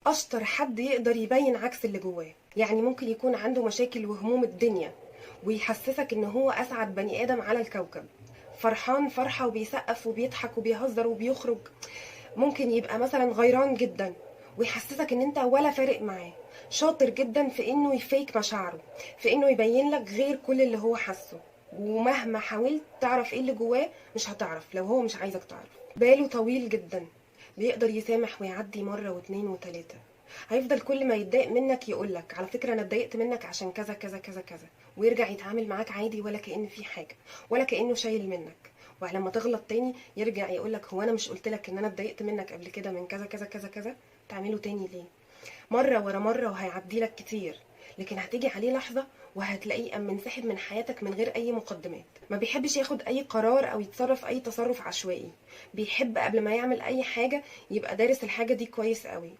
اشطر حد يقدر يبين عكس اللي جواه. يعني ممكن يكون عنده مشاكل وهموم الدنيا ويحسسك ان هو اسعد بني ادم على الكوكب، فرحان فرحة وبيسقف وبيضحك وبيهزر وبيخرج. ممكن يبقى مثلا غيران جدا ويحسسك ان انت ولا فارق معاه. شاطر جدا في انه يفيك مشاعره، في انه يبين لك غير كل اللي هو حاسه، ومهما حاولت تعرف ايه اللي جواه مش هتعرف لو هو مش عايزك تعرف. باله طويل جدا، بيقدر يسامح ويعدي مرة واتنين وتلاتة. هيفضل كل ما يتضايق منك يقولك على فكرة انا اتضايقت منك عشان كذا كذا كذا كذا، ويرجع يتعامل معاك عادي ولا كأن في حاجة ولا كأنه شايل منك. ولما تغلط تاني يرجع يقولك هو انا مش قلتلك ان انا اتضايقت منك قبل كده من كذا كذا كذا كذا، تعمله تاني ليه؟ مرة ورا مرة وهيعدي لك كتير، لكن هتيجي عليه لحظة وهتلاقيه قام منسحب من حياتك من غير أي مقدمات. ما بيحبش ياخد أي قرار أو يتصرف أي تصرف عشوائي، بيحب قبل ما يعمل أي حاجة يبقى دارس الحاجة دي كويس قوي.